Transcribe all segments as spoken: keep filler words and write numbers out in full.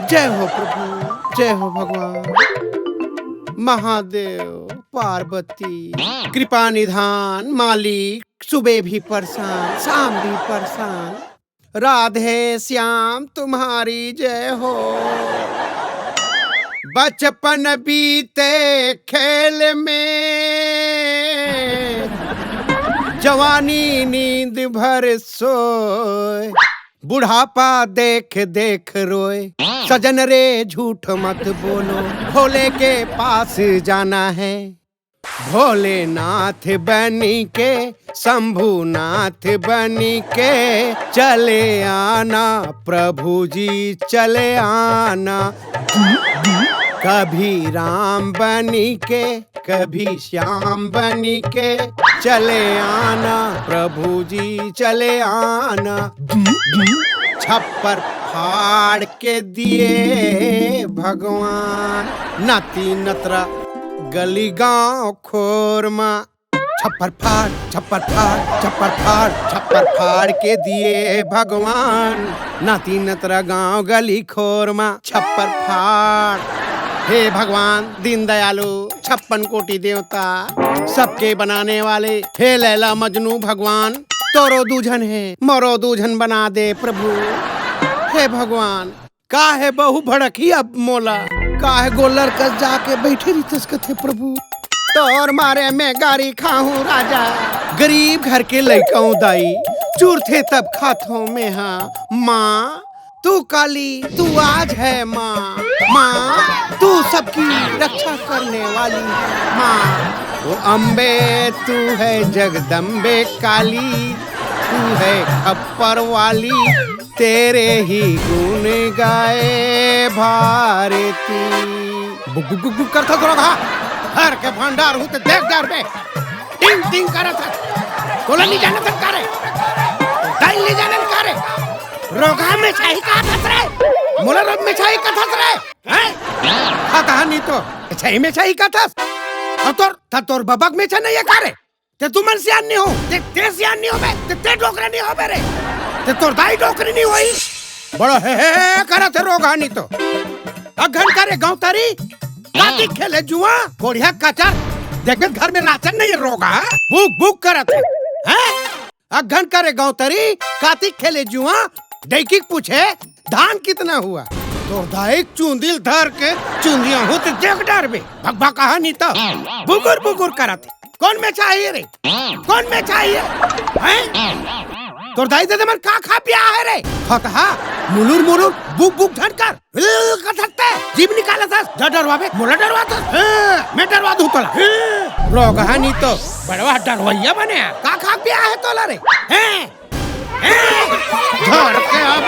जय हो प्रभु, जय हो भगवान महादेव, पार्वती, कृपा निधान मालिक, सुबह भी परेशान, शाम भी परेशान। राधे श्याम तुम्हारी जय हो। बचपन बीते खेल में, जवानी नींद भर सोए, बुढ़ापा देख देख रोए। सजन रे झूठ मत बोलो, भोले के पास जाना है। भोलेनाथ बनी के, शंभुनाथ बनी के, चले आना प्रभु जी, चले आना। कभी राम बनी के, कभी श्याम बनी के, चले आना प्रभु जी, चले आना। छप्पर फाड़ के दिए भगवान, नाती नतरा गली गांव खोर मा। छप्पर फाड़, छप्पर फाड़, छप्पर फाड़, छप्पर फाड़ के दिए भगवान, नाती नतरा गांव गली खोर मा छप्पर फाड़। हे भगवान दीन दयालु, छप्पन कोटि देवता, सबके बनाने वाले, हे लैला मजनू भगवान, तोरो दू झन हे, मोरो दू झन बना दे प्रभु। हे भगवान, का हे बहू भड़की अब मोला? का हे गोल्लर कस जाके बैठे रहितस कथे प्रभु? तोर मारे में गारी खाहूं राजा। गरीब घर के लइका हूं दाई, चुरथे तब खात हूं मेहा। माँ, तू काली, तू आज है माँ। माँ, तू सबकी रक्षा करने वाली है माँ। ओ अम्बे, तू है जगदम्बे काली, तू है खप्पर वाली, तेरे ही गुण गाए भारती। बुक बुक बुक बुक करथस रोगहा। घर के भंडार हूं ते देख डरबे। टिंग टिंग करत हस। तोला नहीं जानत हन का रे? दाई नहीं जानन का रे? रोगहा मेछाही कहत हस रे। मोला रोग मेछाही कहत हस रे। हैं? खा कहा नहीं तो। मेछाही मेछाही कहत हस। अउ तोर, त तोर बबा के मेछा नहीं हे का रे? ते तुमन सियान नहीं हो, ते, ते सियान नहीं होबे, ते, ते डोकरा नहीं होबे रे। ते तोर दाई डोकरी नहीं होई। बड़ा हे, हे, हे करत हे रोगहा नहीं तो। अघन का रे गौंतरी, कातिक खेले जुआ, कोढ़िया कचर। देख घर में राशन नहीं हे रोगहा, बुक बुक करत हे। हैं? अघन का रे गौंतरी, कातिक खेले जुआ, डैकी के पूछे, धान कितना हुआ? तोर दाई के चुंदी ल धर के चुंदिया हूं ते देख डरबे। भग भग कहा नहीं तो। बुगुर बुगुर करत हे। कोन मेछाही रे? कोन मेछाही? हैं? तोर दाई ददा मन का खा पिया हे रे? खतहा, मुलुर मुलुर, बुक बुक झन कर। हिल कथत हे, जीभ निकालत हस, डर डरवाबे, मोला डरवात हस। हैं, मैं डरवा दूं तोला। हैं, रोगहा नहीं तो, बड़वा डरवइया बने हे। का खा पिया हे तोला रे? हैं? धर के अब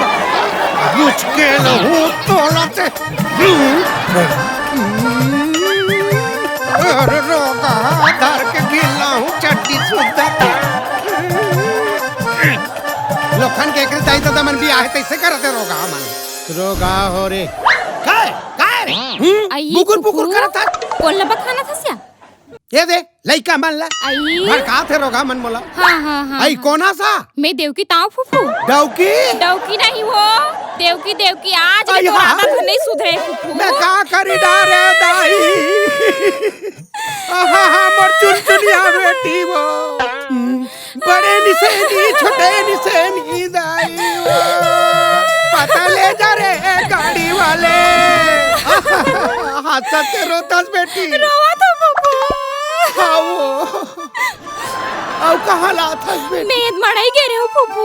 बुचके लहूं तोला ते। अरे रोगहा धर के गिल्ला हूं चड्डी सुद्धा। लोखन के एकरे दाई ददा मन भी आहे तैसे करत हे रोगहा मन। रोगहा हो रे। काय? काय रे? हम्म? आई बुकुर बुकुर फुफू, करत हस। कोन ल बखानत हस या? ये दे, लइका मन ला। आई। भड़कात हे रोगहा मन मोला। हाँ, हाँ, हाँ, आई हाँ। कोन अस? मैं देवकी तांव फुफू। डौकी? डौकी नहीं वो, देवकी, देवकी, आज भी आई तोर हाँ। आदत नहीं सुधरे फुफू। मैं का करी डारे दाई? आहा, हा, मोर चुनचुनिया बेटी वो। बड़े निसेनी, छोटे निसेनी दाई वो। पता ले जा रे गाड़ी वाले। हंसत के रोतस बेटी। रोवत हो फुफू। हाँ वो। अउ कहाँ लात हस बेटी? मैं मड़ई गे रेहेंव फुफू।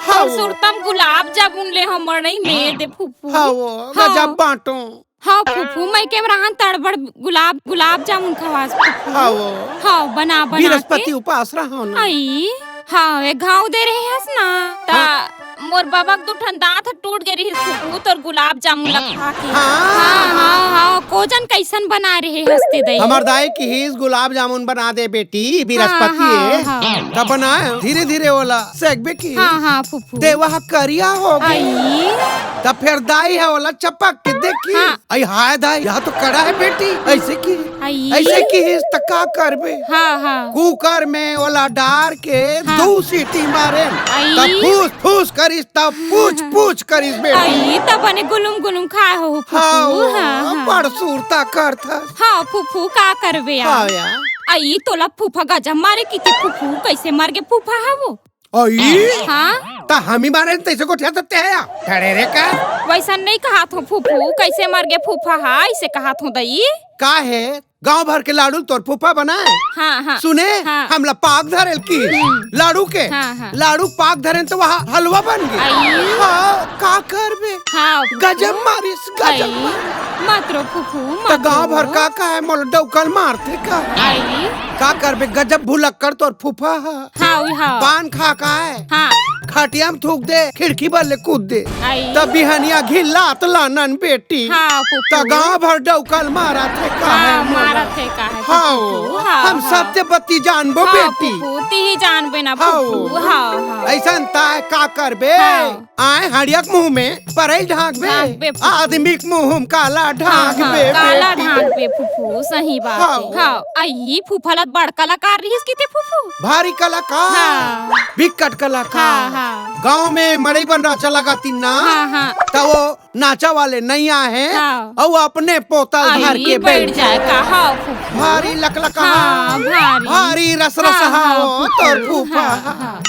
हाँ अउ वो। सुरतम गुलाब जामुन ले हंव मड़ई में दे फुफू। हाँ वो, हाँ। गजब बांटो। हाँ फुफू, मइके म रहन त अड़बड़ गुलाब, गुलाब जामुन खवास फुफू। हाँ वो। हाँ, बना, बना के। बृहस्पति उपास रहो ना। आई, हाँ, एक घाव दे रहे हस ना, त हाँ। मोर बबा के दू ठन दांत ह टूट गे रहिस फुफू, तोर गुलाब जामुन ला खा के। हाँ। हाँ, हाँ, हाँ, कोजन कइसन बना रहे हस ते दई। हमर दाई किहिस गुलाब जामुन बना दे बेटी, बृहस्पति हाँ, हे। हाँ। त बनाए, धीरे धीरे ओला सेकबे की। हाँ, हाँ, फुफू। ते वह करिया हो गे। आई। त फेर दाई ह ओला चपक के देखी। हाँ। अई हाय दाई, यह तो कड़ा हे बेटी, अइसे किहिस, अई। अइसे किहिस त का करबे? हाँ, हाँ। कुकर में ओला डार के हाँ। दू सीटी मारेन, अई। त फूस फूस करिस, त पूछ हाँ। पूछ करिस बेटी। अई, त बने गुलुम गुलुम खाए हो फुफू। हाँ, हाँ, हाँ। बड़ सुरता करथस। हाँ फुफू, का करबे यार? हाँ यार। अई, तोला फूफा गजब मारे किथे फुफू, कइसे मर गे फूफा ह वो? अई? हाँ? त हमी मारेन तइसे गोठियाथस तें ह या? ठड़ेरे का? वइसन नइ कहत हों फुफू, कइसे मर गे फूफा ह, अइसे कहत हों दई। का हे? गांव भर के लाडू ल तोर फूफा बनाय? हाँ, हाँ। सुने, हाँ। हमला पाक धरेल किहिस। हम्म। लाडू के? हाँ, हाँ। लाडू पाक धरेन त वहाँ हलवा बन गे। अई। हाँ, का करबे? हाँ, फुफू। गजब मारिस, गजब अई, मारिस। मत रो फुफू, त मत गांव रो। भर का कहय, मोला डउका ल मारथे का? अई। का करबे, गजब भुलक्कड़ तोर फूफा ह। हाँ, उई हाँ। पान खा के आय। हाँ। खटिया म थूक दे, खिड़की बल्ले कूद दे। अई। त बिहनिया घिल्लात लानन बेटी। हाँ, फुफू। त गांव भर डउका ल मारथे का हाँ, हे मोला? मारथे का हे, हाँ, फुफू, हाँ, हम हाँ। सत्य बत्ती जानबो हाँ, बेटी। फुफू, तिही जानबे ना, हाँ। फुफू, हाँ, हाँ। अइसन ताय का करबे? हाँ। आय हड़िया के मुंह में परई ल ढांकबे, ढांकबे फुफू। आदमी के मुंह में काला हाँ, ढांकबे हाँ, काला बेटी। ढांकबे फुफू, सही बात हाँ। हे। हाँ, अई फूफा ला बड़ कलाकार रिहिस किथे फुफू। भारी कलाकार, हाँ। बिकट कलाकार। हाँ, हाँ। गांव में मड़ई बन नाचा लगातिन ना, हाँ, हाँ। त वो नाचा वाले नइ आहे, हाँ। अउ अपने पोता अई, धर के बइठ बइठ जाय जाय। का, हाँ, फुफू। भारी लकलका हाँ, हा, भारी। भारी रसरसा हाँ, हा, हाँ, वो फुफू, तोर फूफा हाँ, हा। हाँ।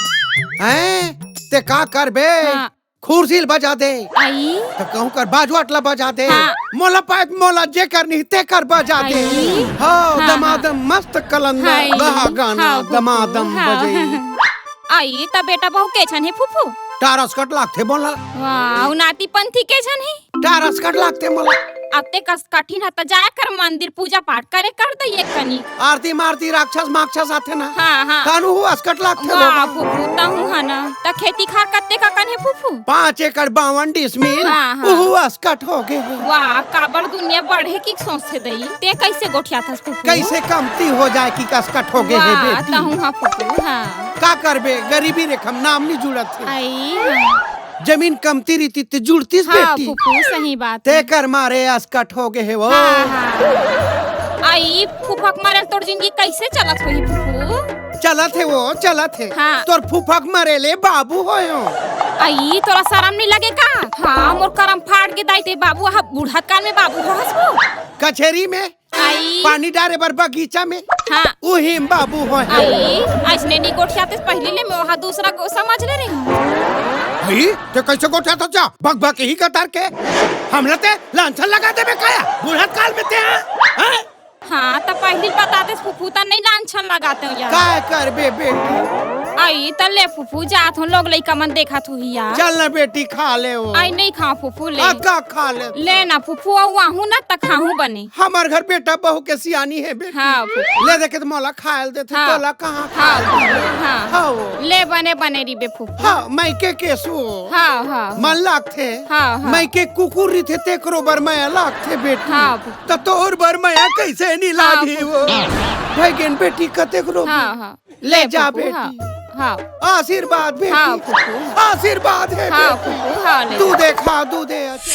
हैं? तें का करबे? हाँ। खुरसी ल बजा दे। अई। त कहूं कर बाजवट ल बजा दे। हाँ। मोला पाय त मोला जेकर नहीं तेकर बजा दे। अई। हाँ, हाँ, दमादम हाँ। मस्त कलंदर, हाय। गहा गाना, हाँ, फुफू, दमादम हाँ। बजई। अई, त बेटा बहू कइसन हे फुफू? टार असकट लागथे मोला। वाह, अउ नाती पंथी कइसन हे? टार असकट लागथे मोला। अब तें कस कठिन ह त जाय कर मंदिर पूजा पाठ करे कर दे एक कनी। आरती मारती राक्षस माक्षस आथे ना। हाँ, हाँ। तहन उहू असकट लागथे वाह, मोला। फुफू, तहूं ह ना। त खेती खार कतेक अकन हे फुफू? पाँच एकड़ बावन डिसमिल, हाँ, हाँ। उहू असकट हो गे हे। वाह, काबर दुनिया बढ़े कि सोचथे दई। तें कइसे गोठियाथस फुफू? कइसे कमती हो जाय कि असकट हो गे हे वाह, बेटी। तहूं ह फुफू, हाँ। का करबे, गरीबी रेखा म नाम नइ जुड़त हे। अई, हाँ। जमीन कमती रहितिस त जुड़तिस हाँ, बेटी। फुफू, सही बात हे। तेकर मारे असकट हो गे हे वो। हाँ, हाँ। अई, फुफा के मारे तोर जिंदगी कइसे चलत होही फुफू? चलत हे वो, चलत हे। हाँ। तोर फुफा के मरे ले बाबू होय हों। अई, तोला सरम नइ लगे का? हाँ, मोर करम फाट गे दाई, तें बाबू, हा, बुढ़त काल में बाबू होहस वो। कचेरी में अई। पानी डारे बर बगीचा में। हाँ। उही म बाबू होय हे। अई, अइसने नइ गोठियातेस पहिली ले, मैं ओहा दूसरा गो समझ ले रहेंव। अई, तें कइसे गोठियाथस? बक बक इही कतर के। हमला तें लांछन लगा देबे का या? बुढ़त काल में तें, हाँ? हैं? हाँ, त पहिली बतातेस फुफू, त नइ लांछन लगातेंव यार। काय करबे बेटी? अई, त ले फुफू, जात हों, लोग लइका मन देखत होही यार। चल ना बेटी, खा ले वो। अई, नइ खांव फुफू, ले। अतका खा ले। ले ना फुफू, अउ आहूं ना, त खाहूं बने। हमर घर बेटा बहू के सियानी हे बेटी। हाँ, फुफू। ले देखे त मोला खाय ल देथे, हाँ। तोला कहाँ हाँ, खाय ल देथे? हाँ। हाँ, वो। ले बने बने रिबे फुफू। हाँ, मइके के सो। हाँ, हाँ। मन लागथे। हाँ, हाँ। मइके कुकुर रहिथे, तेकरो बर मया लागथे बेटी। हाँ, फुफू। त तोर बर मया कइसे नइ हाँ, लागही फुफू। वो? भइगेन बेटी, कतेक रोबे। हाँ, हाँ। ले ले जा फुफू, बेटी। हाँ, हाँ। आशीर्वाद बेटी। हाँ, फुफू। आशीर्वाद हे हाँ, बेटी। फुफू, हाँ, ले दूध जा। दे खा, दूध दे, अच्छा।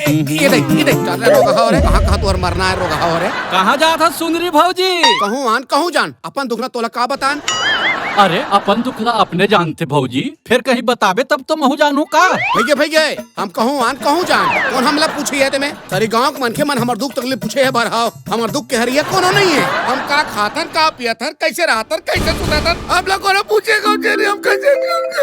ए, ये देख, ये देख, चल रे रोगहा हो रे, कहाँ, कहाँ तोर मरना हे रोगहा हो रे? कहाँ जात हस सुंदरी भौजी? कहूँ आन, कहूँ जान, अपन दुख ल तोला का बतान? अरे, अपन दुख ल अपने जानथे भौजी, फेर कहीं बताबे तब तो महूँ जानहूँ का? भइगे, भइगे, हम कहूँ आन कहूँ जान, कोन हमला पूछे हे तेमे? सारी गाँव के मनखे मन हमर दुख तकलीफ पूछे हे बर हव। हमर दुख के हरइया कोनो नइ हे। हम का खाथन, का पियथन, कइसे रहथन, कइसे सुतथन, हमला कोनो पूछे गौचे नइ, हम कइसे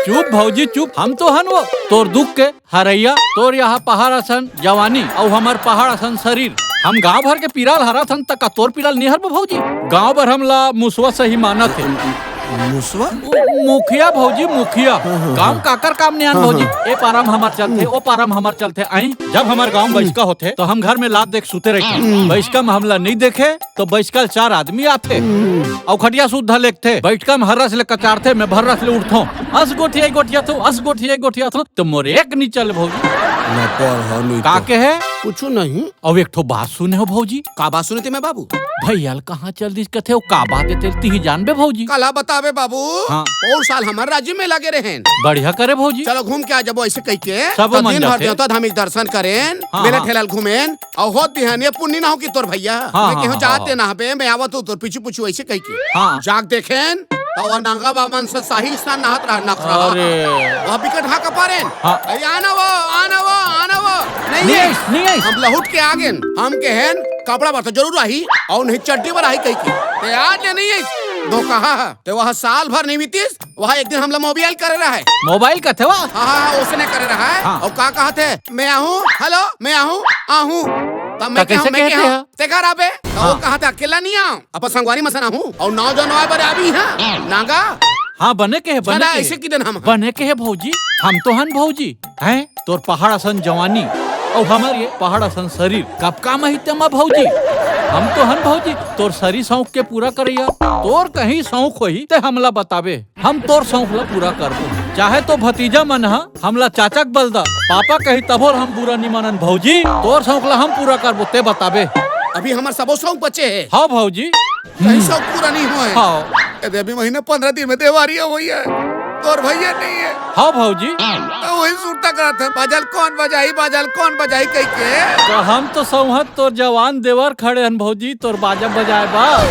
चुप भौजी चुप, हम तो हन वो तोर दुख के हरइया। तोर यहाँ पहाड़ असन जवानी अउ हमर पहाड़ असन शरीर। हम गाँव भर के पीरा ल हरथन त का तोर पीरा ल नइ हरबो भौजी? गाँव भर हमला मुसवा सही मानत हे। मुसवा? मु-, मुखिया भौजी, मुखिया। हाँ, हाँ, काम हाँ। काकर काम नइ आन हाँ, भौजी। हाँ। ए पारा म हमर चलथे, ओ पारा म हमर चलथे। अई, जब हमर गाँव म बइसका होथे, त हम घर में लात देके सुते रहिथन। हम्म। बइसका म हमला नइ देखे, त बइसका ल चार आदमी आथे। हम्म। अउ खटिया सुद्धा लेगथे। बइठका म हर्रस ले कचारथे, मैं भर्रस ले उठथों। अस गोठियाई गोठियाथों, अस गोठियाई गोठियाथों, त मोर एक नइ चले भौजी। न पढ़, न का तो। कहे? कुछु नहीं। अउ एक ठो बात सुने हो भौजी? का बात सुने ते मैं बाबू? भैया ल कहाँ चल दिस कथे, अउ का बात हे तेल तिही जानबे भौजी? काला बताबे बाबू। हाँ। पौर साल हमर राजी मेला गे रहेन। बढ़िया करे भौजी। चलो घूम के आ जाबो ऐसे कहिके। सब त मन दिन भर जाथे। देवता धामी दर्शन करेन, हाँ, मेला हाँ। ठेला ल घूमेन, अउ होत बिहान ये पुन्नी ना हो कि तोर भैया। हाँ, मैं हाँ, केहूँ हाँ, जाते हाँ। ना हबे, मैं आवत हूँ तोर पीछू पीछू ऐसे कहिके। हाँ। जाग देखेन, त वो नांगा बामन से साही स्नान नहात रह, नखरा। अरे। वो बिकट हाँका पारेन। हाँ। अरे आना वो, आना वो, आना वो। नहीं नहीं है। आइस, नहीं आइस। हम लहुट के आ गेन। हम केहेन कपड़ा बर तो जरूर आही, अउ नहीं चड्डी बर आही कहिके। ते आज ले नहीं आइस। धोखा हा। ते वह साल भर नहीं बीतिस, वह एक दिन हमला मोबाइल करे रहा है। मोबाइल कथे वा? हाँ, हाँ, हाँ, उसने करे रहा है। हाँ। अउ का कहत हे? मैं आहूँ, हेलो, मैं आहूँ, आहूँ। तब मैं त कइसे कहूँ, मैं कहत कहूँ, हे? ते घर आबे। त हाँ। वो कहत हे, अकेला नहीं आऊँ, अपन संगवारी मन सन आहूँ। अउ नौ जनवरी बर आबे हाँ। नांगा। हाँ, बने कहे, बने कहे। ऐसे किदन हम हाँ। बने कहे भौजी, हम तो हन भौजी। हैं? तोर पहाड़ असन जवानी, अउ हमर ये पहाड़ असन शरीर, कब काम आही तेमा भौजी? हम तो हन भौजी, तोर सरी शौक के पूरा करइया। तोर कहीं शौक होही, ते हमला बताबे। हम तोर शौक ला पूरा करबो। चाहे तो भतीजा मन ह हमला चाचा के बल दा, पापा कही तभो ल हम बुरा नी मानन भौजी। तोर शौक ला हम पूरा करबो, ते बताबे। अभी हमर सबो शौक बचे हे। हाँ भौजी। कहीं शौक पूरा नहीं होय। हाँ। ए दे, अभी महीना पंद्रह दिन में देवारी होई हे। तोर भैया नहीं हे। हाँ भौजी। त वही सुरता करत हे, बाजा ल कोन बजाही, बाजा ल कोन बजाही कहिके। त हम तो सौंहत तोर जवान देवर खड़े हन भौजी, तोर बाजा बजाए बर।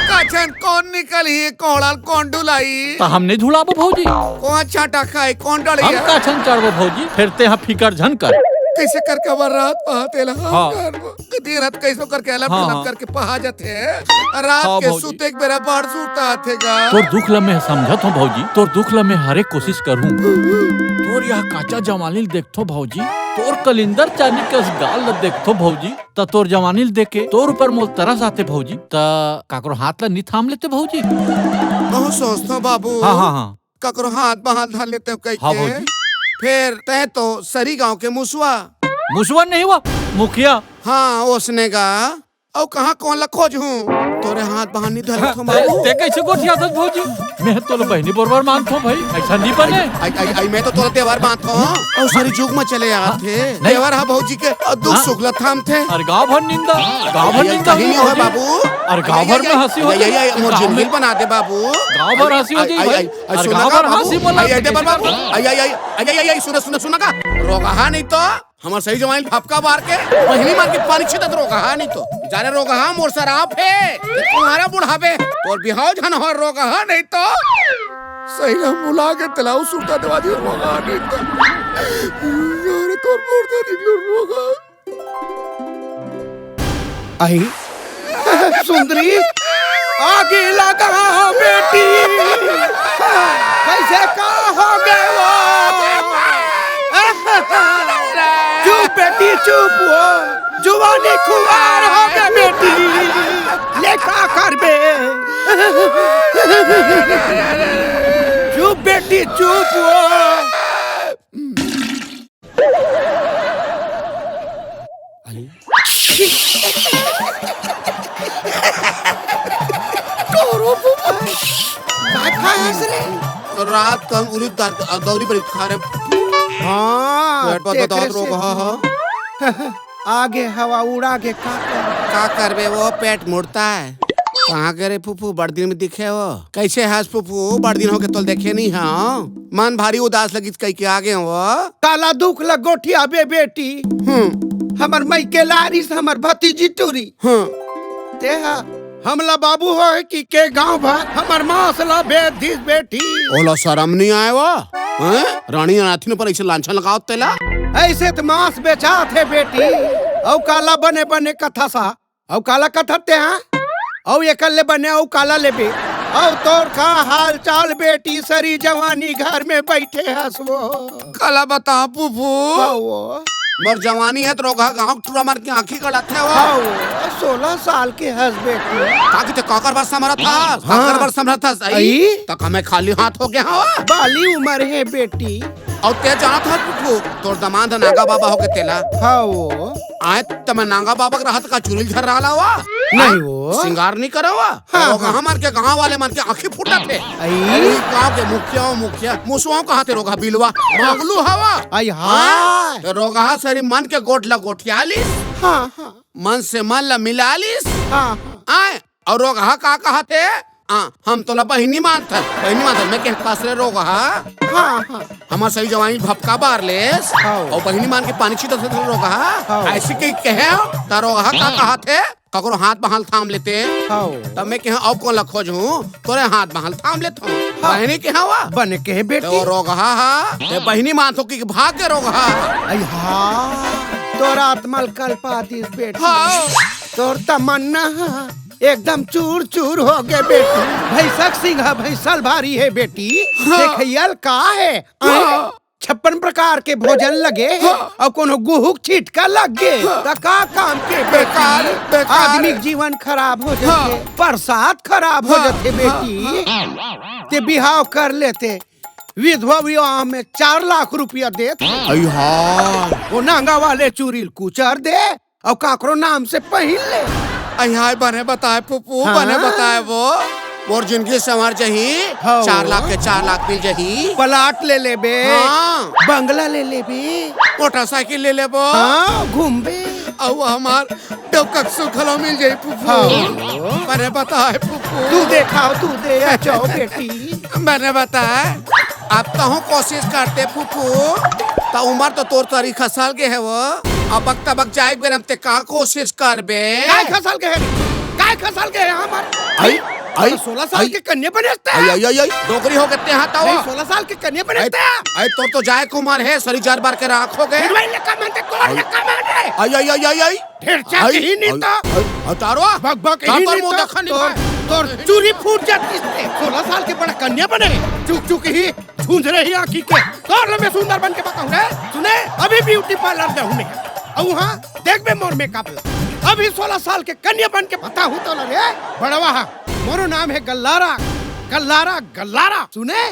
कछन कोन निकलही, कोहड़ा ल कोन डुलाही? त हम नहीं ढुलाबो भौजी। कोन छाटा खाई, कोन डलिया? हम कछन चढ़बो भौजी, फेर तेहा फिकर झन कर। कइसे करके हमर रात पहा तेला हम हाँ। करबो। दिन रात कइसो करके अलग हाँ, अलग हाँ। करके पहा जाथे। रात हाँ, के भौजी। सुते के बेरा बड़ सुरता आथे गा। तोर दुख ल मैं समझत हूँ भौजी, तोर दुख ल मैं हरे कोशिश करहूँ। तोर यह काचा जवानी ल देखथो भौजी, तोर कलिंदर चानी कस गाल ल देखथो भौजी, त तोर जवानी ल देख के तोर ऊपर मोल तरस आथे भौजी, त काकरो हाथ ल नी थाम लेते भौजी? बहुत सोचथो बाबू। हाँ, हाँ, हाँ। काकरो हाथ बाहर धर लेते कहिके। हाँ, भौजी। फेर तैं तो सरी गांव के मुसवा। मुसवा नहीं हुआ, मुखिया। हाँ, ओसने गा। अउ कहाँ कोन ला खोजहूँ? तोरे हाथ बाहर नहीं धर लेथो ते, बाबू। ते कइसे गोठियाथस भौजी? मैं तोला बहिनी बरोबर मानथो भाई, अइसा नहीं बने। आई, आई, आई, मैं तो तोला देवर मानथो। अउ सरी जुग में चले आथे। नहीं। देवर हा भौजी के, अउ दुख हाँ। सुख ला थामथे। अरे गाँव भर निंदा, गाँव भर अरे निंदा कहीं हुई नहीं होय भौजी। बाबू। अरे गाँव भर में हंसी हो अरे, जाए। अरे, अरे, मोर गाँव में जिंदगी बना दे बाबू। गाँव भर हंसी हो जाए अरे, भाई। अरे, अरे, सुना गाँव भर बाबू। हंसी बोला अरे, अरे, दे बाबू। अरे, अरे, अरे, अरे, सुना, सुना, सुना का? रोगहा नहीं तो हमर सही जवानी फपका मार के, बहिनी मार के पानी छिटत रोगहा नहीं तो। जाने रोगहा मोर सराप हे, तुम्हारा बुढ़ापे, तोर बिहाव झन हो रोगहा नहीं तो। सही ला मुला के तेला सुरता देवा दियो रोगहा नहीं तो। अरे तोर मुर्दा निकलो रोगहा। आई सुंदरी, आगी लगा बेटी, कैसे का हो गए वो? चुप बेटी चुप, वो जुवानी खुआर हो गए बेटी, ले का करबे? चुप बेटी चुप, वो अरे। तोरो बुआ। का खायस रे? रात कन उरिद दार, दौरी पर खा रहे। हाँ, पेट पर तेकरे बताओ से रोगहा हा। आगे हवा उड़ा के का कर? का करबे वो पेट मुड़ता है। कहाँ गे रे फूफू, बड़ दिन में दिखे हो? कैसे हस फूफू, बड़ दिन होगे तोल देखे नहीं हो। मन भारी उदास लगिस कहिके आ गे हो। काला दुख ल गोठियाबे बेटी। हम्म। हमर मई के लारिस हमर भतीजी टूरी। हम्म। तेहा हमला बाबू होय कि के गांव भर हमर मांस ला बेच दिस बेटी। ओला शरम नहीं आए वा? हैं? रानी अनाथिन पर ऐसे लांछन लगाओ तेला? ऐसे त मांस बेचात हे बेटी। अउ काला बने बने कथा सा अउ काला कथत ते हा? अउ एकर ले बने अउ काला लेबे? अउ तोर का हाल चाल बेटी, सरी जवानी घर में बैठे हस वो? काला बता फूफू। का वो? मोर जवानी हे त रोगहा गांव टूरा मार के आंखी गड़त हे वो। हाँ वो, सोलह साल के हस बेटी। का किते काकर बर समरत हस? हाँ। काकर बर समरत हस? आई? आई? तक हमें खाली हाथ हो गया हो। बाली उम्र हे बेटी। अउ ते जानत हस फूफू, तोर दमांद नागा बाबा होगे तेला। हाँ वो। आए त मैं नागा बाबा के रहत का चुरिल झर्रा लावा। नहीं वो। सिंगार नहीं करवा? हाँ, रोगहा हाँ। मन के गांव वाले मन के आंखी फूटत हे। आई। अरे गांव के मुखिया, मुखिया, मुसवा कहाथे रोगहा बिलवा, मगलू हवा। आई हाँ। हाँ, तो रोगहा सरी मन के गोठ ला गोठिया लिस। हाँ, हाँ। मन से मन ला मिला लिस। हाँ, हाँ। आय, अउ रोगहा का कहाथे? आ, हम तोला बहिनी मानथन, बहिनी मानथन। मैं कहे, "कस रे रोगहा?" हाँ, हाँ। हमर सही जवानी भपका बार लेस, हाँ। अउ बहिनी मान के पानी छीटत हे रोगहा। हाँ। ऐसे कही कहे, त रोगहा का कहाथे? ककरो हाथ बहाल थाम लेते। हाँ। तब मैं कहे, "अउ कोन ला खोजहूँ? तोरे हाथ बहाल थाम लेथों।" हाँ। बहिनी के हवा? बने कहे बेटी। तो रोगहा हा, ते बहिनी मानथो कि भाग के रोगहा। आई हाँ, तोर आत्मा ल कलपा दिस बेटी। हाँ। तोर तमन्ना हा। एकदम चूर चूर हो गे बेटी। भैंसक सिंह भैंसल भारी हे बेटी। हाँ। देखइयल का हे? हाँ। छप्पन प्रकार के भोजन लगे हे, हाँ। अउ कोनो गुहुक छिटका लग गे, हाँ। त का काम के बेटी? बेकार, बेकार। आदमी के जीवन खराब हो जाथे, हाँ। प्रसाद खराब हो हाँ, जाथे हाँ, बेटी। हाँ। ते बिहाव कर लेते, विधवा विवाह में चार लाख रुपया देत हे। आई हाँ। वो नांगा वाले चूरी ल कुचर दे, अउ काकरो नाम से पहिन ले। अइहाय बने बताय फूफू, हाँ। बने बताय वो। मोर जिनगी संवर जही, हाँ। चार लाख के चार लाख मिल जही। प्लाट ले लेबे, हाँ। बंगला ले लेबे। मोटरसाइकिल ले लेबो। हाँ, घूमबे। अउ हमार डौककसू घलो मिल जही फूफू। हाँ। बने बताय फूफू। तू देखा, तू दे, आ जाओ बेटी। बने बताय। अब तहूँ कोशिश करते फूफू, त उमर तो तोर तरी खसल गे हे वो। अबक तबक जाए के बेरा म ते का कोशिश करबे? काय खसल गे हे? काय खसल गे हे हमर? आई, आई, सोलह साल आई। के कन्या बने हस ते? आई, आई, आई, आई। डोकरी हो गे ते हा तव। नहीं, सोलह साल के कन्या बने हस ते? आई, तोर तो जाए के उमर हे, सरी जर बर के राख हो गे। फिर वही लका मन ते तोर आई। लका मन रे। आई, आई, आई, आई, आई। ढेर चाह आई, ही नहीं आई, तो। आई, हटारो। बक बक का ही तोर नहीं मुंह तो। देखा नहीं तोर, भाई। तोर चूरी फूट जाती इससे। सोलह साल के बड़ा कन्या बने। चुक चुक ही झुंझरे ही आँखी के। तोर ले मैं सुंदर बन के बताऊं रे। सुने, अभी ब्यूटी पार्लर जाहूं मैं। अउ हाँ, देखबे मोर मेकअप ला। अभी सोलह साल के कन्या बन के बताहूं तोला रे। बड़वा हा, मोरो नाम हे गल्लारा। गल्लारा, गल्लारा। सुने?